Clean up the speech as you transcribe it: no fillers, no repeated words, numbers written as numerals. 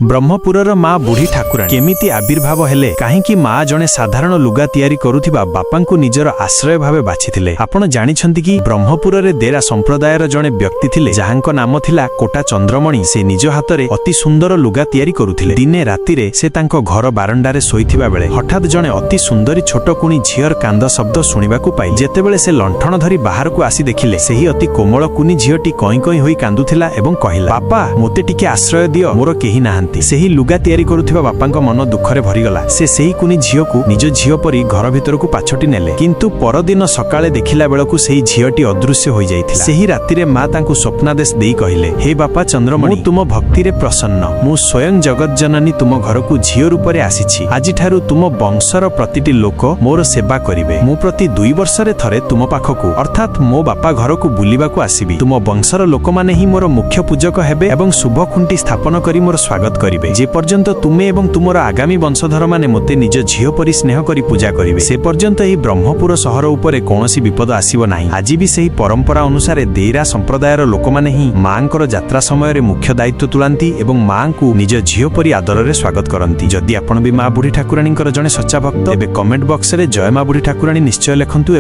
ବ୍ରହ୍ମପୁରର ମା ବୁଢ଼ୀ ଠାକୁରାଣୀ କେମିତି ଆବିର୍ଭାବ ହେଲେ? କାହିଁକି ମା ଜଣେ ସାଧାରଣ ଲୁଗା ତିଆରି କରୁଥିବା ବାପାଙ୍କୁ ନିଜର ଆଶ୍ରୟ ଭାବେ ବାଛିଥିଲେ? ଆପଣ ଜାଣିଛନ୍ତି କି, ବ୍ରହ୍ମପୁରରେ ଦେରା ସମ୍ପ୍ରଦାୟର ଜଣେ ବ୍ୟକ୍ତି ଥିଲେ, ଯାହାଙ୍କ ନାମ ଥିଲା କୋଟା ଚନ୍ଦ୍ରମଣି। ସେ ନିଜ ହାତରେ ଅତି ସୁନ୍ଦର ଲୁଗା ତିଆରି କରୁଥିଲେ। ଦିନେ ରାତିରେ ସେ ତାଙ୍କ ଘର ବାରଣ୍ଡାରେ ଶୋଇଥିବା ବେଳେ ହଠାତ୍ ଜଣେ ଅତି ସୁନ୍ଦରୀ ଛୋଟ କୁନି ଝିଅର କାନ୍ଦ ଶବ୍ଦ ଶୁଣିବାକୁ ପାଇଲେ। ଯେତେବେଳେ ସେ ଲଣ୍ଠନ ଧରି ବାହାରକୁ ଆସି ଦେଖିଲେ, ସେହି ଅତି କୋମଳ କୁନି ଝିଅଟି କଇଁ କଇଁ ହୋଇ କାନ୍ଦୁଥିଲା ଏବଂ କହିଲା, "ବାପା, ମୋତେ ଟିକେ ଆଶ୍ରୟ ଦିଅ, ମୋର କେହି ନାହାନ୍ତି।" ସେହି ଲୁଗା ତିଆରି କରୁଥିବା ବାପାଙ୍କ ମନ ଦୁଃଖରେ ଭରିଗଲା। ସେ ସେହି କୁନି ଝିଅକୁ ନିଜ ଝିଅ ପରି ଘର ଭିତରକୁ ପାଛୋଟି ନେଲେ। କିନ୍ତୁ ପରଦିନ ସକାଳେ ଦେଖିଲା ବେଳକୁ ସେହି ଝିଅଟି ଅଦୃଶ୍ୟ ହୋଇଯାଇଥିଲା। ସେହି ରାତିରେ ମା ତାଙ୍କୁ ସ୍ୱପ୍ନାଦେଶ ଦେଇ କହିଲେ, "ହେ ବାପା ଚନ୍ଦ୍ରମଣି, ମୁଁ ତୁମ ଭକ୍ତିରେ ପ୍ରସନ୍ନ। ମୁଁ ସ୍ୱୟଂ ଜଗତଜନନୀ ତୁମ ଘରକୁ ଝିଅ ରୂପରେ ଆସିଛି। ଆଜିଠାରୁ ତୁମ ବଂଶର ପ୍ରତିଟି ଲୋକ ମୋର ସେବା କରିବେ। ମୁଁ ପ୍ରତି 2 ବର୍ଷରେ ଥରେ ତୁମ ପାଖକୁ, ଅର୍ଥାତ୍ ମୋ ବାପା ଘରକୁ ବୁଲିବାକୁ ଆସିବି। ତୁମ ବଂଶର ଲୋକମାନେ ହିଁ ମୋର ମୁଖ୍ୟ ପୂଜକ ହେବେ ଏବଂ ଶୁଭ ଖୁଣ୍ଟି ସ୍ଥାପନ କରି ମୋର ସ୍ୱାଗତ କରିବେ। ଯେ ପର୍ଯ୍ୟନ୍ତ ତୁମେ ଏବଂ ତୁମର ଆଗାମୀ ବଂଶଧରମାନେ ମୋତେ ନିଜ ଝିଅ ପରି ସ୍ନେହ କରି ପୂଜା କରିବେ, ସେ ପର୍ଯ୍ୟନ୍ତ ଏହି ବ୍ରହ୍ମପୁର ସହର ଉପରେ କୌଣସି ବିପଦ ଆସିବ ନାହିଁ।" ଆଜି ବି ସେହି ପରମ୍ପରା ଅନୁସାରେ ଦେଇରା ସମ୍ପ୍ରଦାୟର ଲୋକମାନେ ହିଁ ମାଙ୍କର ଯାତ୍ରା ସମୟରେ ମୁଖ୍ୟ ଦାୟିତ୍ୱ ତୁଲାନ୍ତି ଏବଂ ମାଙ୍କୁ ନିଜ ଝିଅ ପରି ଆଦରରେ ସ୍ୱାଗତ କରନ୍ତି। ଯଦି ଆପଣ ବି ମା ବୁଢ଼ୀ ଠାକୁରାଣୀଙ୍କର ଜଣେ ସଚ୍ଚା ଭକ୍ତ, ତେବେ କମେଣ୍ଟ ବକ୍ସରେ "ଜୟ ମା ବୁଢ଼ୀ ଠାକୁରାଣୀ" ନିଶ୍ଚୟ ଲେଖନ୍ତୁ।